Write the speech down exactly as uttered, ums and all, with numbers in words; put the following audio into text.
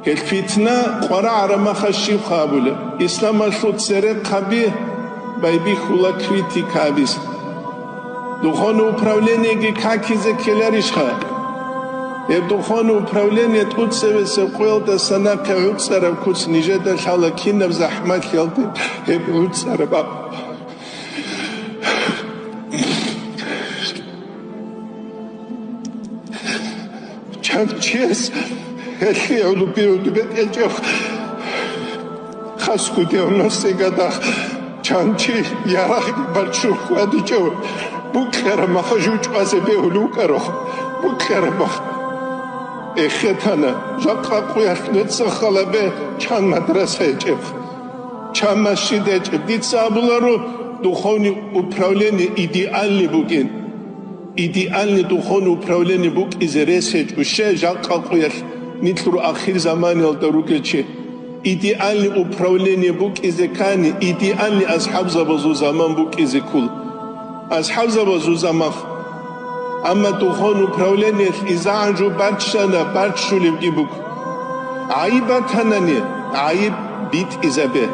Гьел фитна къварагӀараб махалъ щибха абулеб? Исламалъул церехъаби байбихьула критика гьабизе. Духовное управлениеги какизе ккеларищха? Гьеб духовное управление тӀоцебесеб къоялдаса нахъе гӀуцӀараб куц нижеда лъала кинаб захӀмалъиялде гьеб гӀуцӀараб аб-, Чан чияс гьелъие гӀоло бигьулеб бетӀерчӀеб, хасго девяностые годах чан чи ярагъги барччун хьвадичӀев, букьараб махъ жив чӀвазе бегьулев вукӀарох, букьараб махъ. Эхетана, жакъа къуялъ нуца халабе чан мадраса гьечӀеб. Чан масжид гьечӀеб. Дица абуларо, духовный управление идеальный букӀин. Идеальный духовный управление букӀизе рес гьечӀо, щай жакъа къуялъ нилъер ахир заманиялда ругел чи. Идеальный управление букӀизе ккани, идеальный асхӀабзабазул заман букӀизе ккола. АсхӀабзабазул заман. Амма духовный управлениялъ изагӀан жо барччана, барччулебги буго. ГӀайиб батанани, гӀайиб битӀизабе.